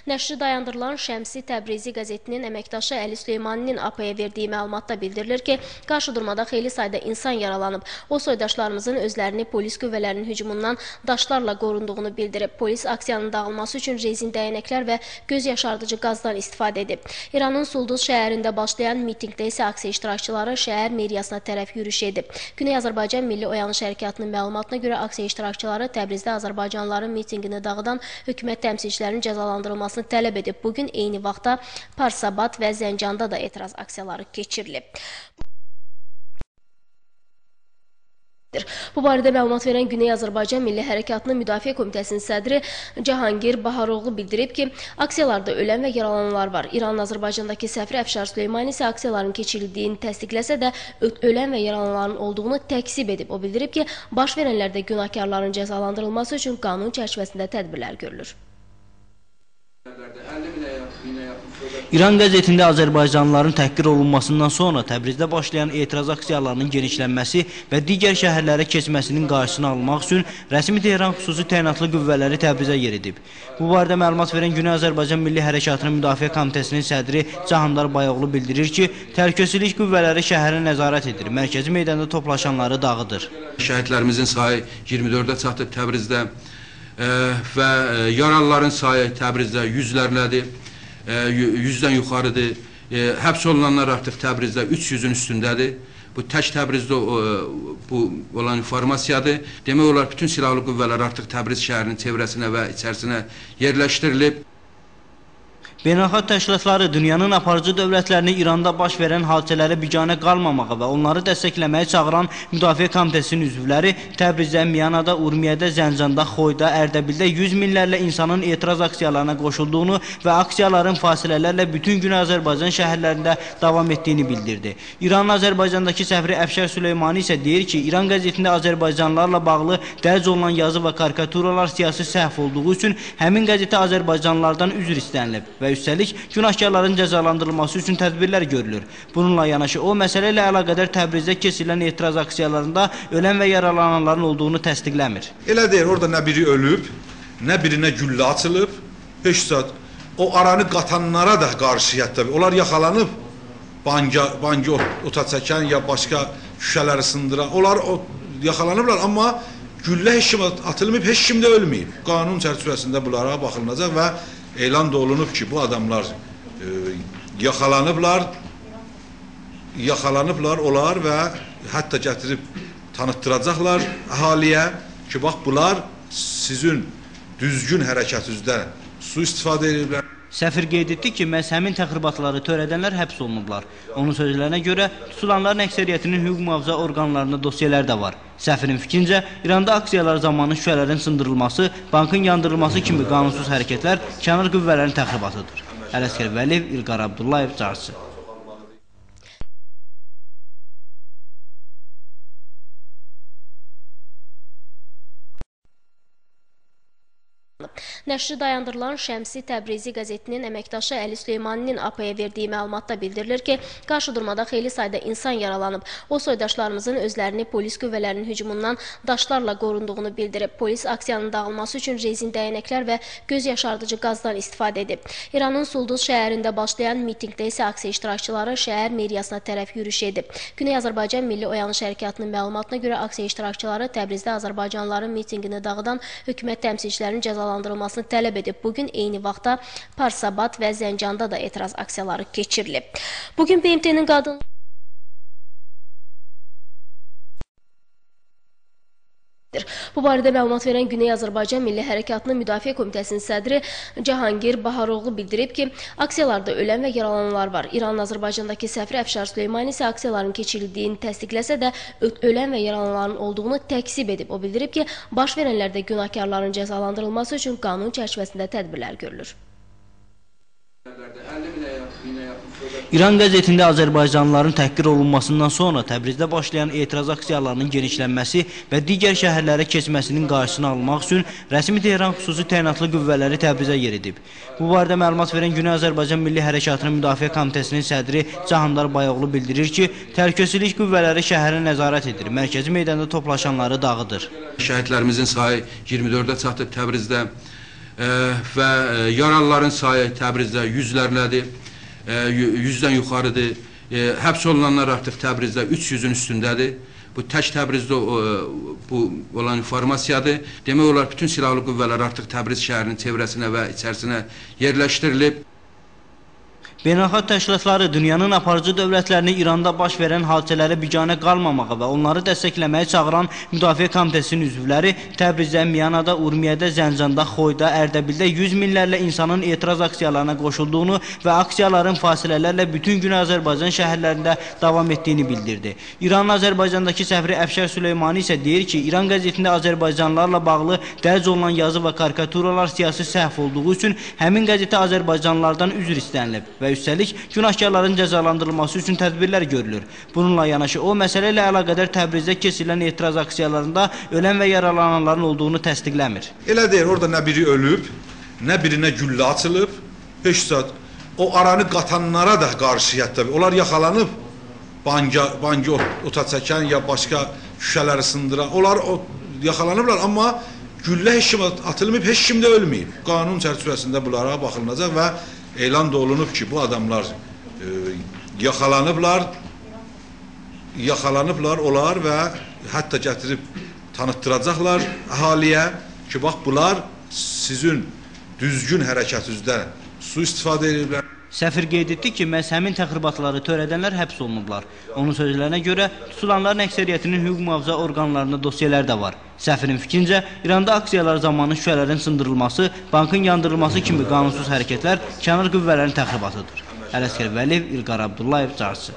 Nəşri dayandırılan Şəmsi Təbrizi qəzetinin əməkdaşı Əli Süleymaninin APA-ya verdiyi məlumatda bildirilir ki, qarşıdurmada xeyli sayda insan yaralanıb. O, soydaşlarımızın özlərini polis qüvvələrinin hücumundan daşlarla qorunduğunu bildirib. Polis aksiyanın dağılması üçün rezin dəyənəklər və göz yaşardıcı qazdan istifadə edib. İranın Sulduz şəhərində başlayan mitinqdə isə aksiya iştirakçıları şəhər meriyasına tərəf yürüyüş edib. Güney Azərbaycan Milli Oyanış Hərəkatının məlumatına görə aksiya iştirakçıları Təbrizdə azərbaycanlıların mitinqini dağıdan hökumət təmsilçilərinin cəzalandırılmasını tələb edib. Bugün eyni vaxtda Parsabad və Zəncanda da etiraz aksiyaları keçirilib. Bu barədə məlumat verən Güney Azərbaycan Milli Hərəkatının Müdafiə Komitəsinin sədri Cahangir Baharoğlu bildirib ki, aksiyalarda ölən və yaralananlar var. İranın Azərbaycandakı səfiri Əfşar Süleymani isə aksiyaların keçirildiyini təsdiqləsə də ölən və yaralananların olduğunu təkzib edib. O bildirib ki, baş verənlərdə günahkarların cəzalandırılması üçün qanun çərçivəsində tədbirlər görülür. İran qəzetində azərbaycanlıların təhqir olunmasından sonra Təbrizdə başlayan etiraz aksiyalarının genişlənməsi və digər şəhərlərə keçməsinin qarşısını almaq üçün rəsmi Tehran xüsusi təyinatlı qüvvələri Təbrizə yeridib. Bu barədə məlumat verən Güney Azərbaycan Milli Hərəkatının Müdafiə Komitəsinin sədri Cahandar Bayoğlu bildirir ki, təhlükəsizlik qüvvələri şəhərə nəzarət edir, mərkəzi meydanda toplaşanları dağıdır. Şəhidlərimizin sayı 24-ə çatıb Təbrizdə və yaralıların sayı Təbrizdə yüzlərlədir, 100-dən yuxarıdır. Həbs olunanlar artıq Təbrizdə 300-ün üstündədir. Bu tək Təbrizdə bu olan informasiyadır. Demək olar bütün silahlı qüvvələr artıq Təbriz şəhərinin çevrəsinə və içərisinə yerləşdirilib. Beynəlxalq təşkilatları dünyanın aparıcı dövlətlərini İranda baş verən hadisələrə biganə qalmamağa və onları dəstəkləməyə çağıran Müdafiə Komitəsinin üzvləri Təbrizdə, Miyanada, Urmiyədə, Zəncanda, Xoyda, Ərdəbildə 100 minlərlə insanın etiraz aksiyalarına qoşulduğunu və aksiyaların fasilələrlə bütün Güney Azərbaycan şəhərlərində davam etdiyini bildirdi. İranın Azərbaycandakı səfiri Əfşar Süleymani isə deyir ki, İran qəzetində azərbaycanlılarla bağlı dərc olunan yazı və karikaturalar siyasi səhv olduğu üçün həmin qəzetə azərbaycanlılardan üzr istənilib və üstəlik günahkarların cəzalandırılması üçün tədbirlər görülür. Bununla yanaşı o, məsələ ilə əlaqədar Təbrizdə keçirilən etiraz aksiyalarında ölən və yaralananların olduğunu təsdiqləmir. Elə deyil, orada nə biri ölüb, nə birinə güllə açılıb, heç zat. O aranı qatanlara da qarşı hətta, onlar yaxalanıb, bankı ota çəkən ya başqa şüşələri sındıran, onlar yaxalanıblar, amma güllə heç kim atılmayıb, heç kim də ölməyib. Qanun çərçivəsində bunlara baxılacaq və elan da olunub ki, bu adamlar yaxalanıblar onlar və hətta gətirib tanıtdıracaqlar əhaliyə ki, bax, bunlar sizin düzgün hərəkətinizdən sui-istifadə ediblər. Səfir qeyd etdi ki, məhz həmin təxribatları törədənlər həbs olunublar. Onun sözlərinə görə tutulanların əksəriyyətinin hüquq mühafizə orqanlarında dosiyələr də var. Səfirin fikrincə, İranda aksiyalar zamanı şüşələrin sındırılması, bankın yandırılması kimi qanunsuz hərəkətlər kənar qüvvələrin təxribatıdır. Ələsgər Vəliyev, İlqar Abdullayev, Carçı. Nəşri dayandırılan Şəmsi Təbrizi qəzetinin əməkdaşı Əli Süleymaninin APA-ya verdiyi məlumatda bildirilir ki, qarşıdurmada xeyli sayda insan yaralanıb. O, soydaşlarımızın özlərini polis qüvvələrinin hücumundan daşlarla qorunduğunu bildirib. Polis aksiyanın dağılması üçün rezin dəyənəklər və göz yaşardıcı qazdan istifadə edib. İranın Sulduz şəhərində başlayan mitinqdə isə aksiya iştirakçıları şəhər meriyasına tərəf yürüyüş edib. Güney Azərbaycan Milli Oyanış Hərəkatının məlumatına görə aksiya iştirakçıları Təbrizdə azərbaycanlıların mitinqini dağıdan hökumət təmsilçilərinin cəzalandırılmasını tələb edib. Bugün eyni vaxtda Parsabad və Zəncanda da etiraz aksiyaları keçirilib. Bugün BMT-nin qadın Bu barədə məlumat verən Güney Azərbaycan Milli Hərəkatının Müdafiə Komitəsinin sədri Cahangir Baharoğlu bildirib ki, aksiyalarda ölən və yaralananlar var. İranın Azərbaycandakı səfiri Əfşar Süleymani isə aksiyaların keçirildiyini təsdiqləsə də ölən və yaralananların olduğunu təkzib edib. O bildirib ki, baş verənlərdə günahkarların cəzalandırılması üçün qanun çərçivəsində tədbirlər görülür. İran qəzetində azərbaycanlıların təhqir olunmasından sonra Təbrizdə başlayan etiraz aksiyalarının genişlənməsi və digər şəhərlərə keçməsinin qarşısını almaq üçün rəsmi Tehran xüsusi təyinatlı qüvvələri Təbrizə yeridib. Bu barədə məlumat verən Güney Azərbaycan Milli Hərəkatının Müdafiə Komitəsinin sədri Cahandar Bayoğlu bildirir ki, təhlükəsizlik qüvvələri şəhərə nəzarət edir, mərkəzi meydanda toplaşanları dağıdır. Şəhidlərimizin sayı 24-ə çatıb Təbrizdə. Və yaralıların sayı Təbrizdə yüzlərlədir, 100-dən yuxarıdır. Həbs olunanlar artıq Təbrizdə 300-ün üstündədir. Bu tək Təbrizdə bu olan informasiyadır. Demək olar bütün silahlı qüvvələr artıq Təbriz şəhərinin çevrəsinə və içərisinə yerləşdirilib. Beynəlxalq təşkilatları dünyanın aparıcı dövlətlərini İranda baş verən hadisələrə biganə qalmamağa və onları dəstəkləməyə çağıran Müdafiə Komitəsinin üzvləri Təbrizdə, Miyanada, Urmiyədə, Zəncanda, Xoyda, Ərdəbildə 100 minlərlə insanın etiraz aksiyalarına qoşulduğunu və aksiyaların fasilələrlə bütün gün Azərbaycan şəhərlərində davam etdiyini bildirdi. İranın Azərbaycandakı səfiri Əfşər Süleymani isə deyir ki, İran qəzetində Azərbaycanlılarla bağlı dərc olunan yazı və karikaturalar siyasi səhv olduğu üçün həmin qəzetə Azərbaycanlılardan üzr istənilib və üstəlik günahkarların cəzalandırılması üçün tədbirlər görülür. Bununla yanaşı o, məsələ ilə əlaqədar Təbrizdə keçirilən etiraz aksiyalarında ölən və yaralananların olduğunu təsdiqləmir. Elə deyil, orada nə biri ölüb, nə birinə güllə açılıb, heç zat. O aranı qatanlara da qarşı hətta onlar yaxalanıb, bankı ota çəkən ya başqa şüşələri sındıran, onlar yaxalanıblar, amma güllə heç kim atılmayıb, heç kim də ölməyib. Qanun çərçivəsində bunlara baxılacaq və elan da olunub ki, bu adamlar yaxalanıblar onlar və hətta gətirib tanıtdıracaqlar əhaliyə ki, bax, bunlar sizin düzgün hərəkətinizdən sui-istifadə ediblər. Səfir qeyd etdi ki, məhz həmin təxribatları törədənlər həbs olunublar. Onun sözlərinə görə tutulanların əksəriyyətinin hüquq mühafizə orqanlarında dosiyələr də var. Səfirin fikrincə, İranda aksiyalar zamanı şüşələrin sındırılması, bankın yandırılması kimi qanunsuz hərəkətlər kənar qüvvələrin təxribatıdır. Ələsgər Vəliyev, İlqar Abdullayev, Carçı.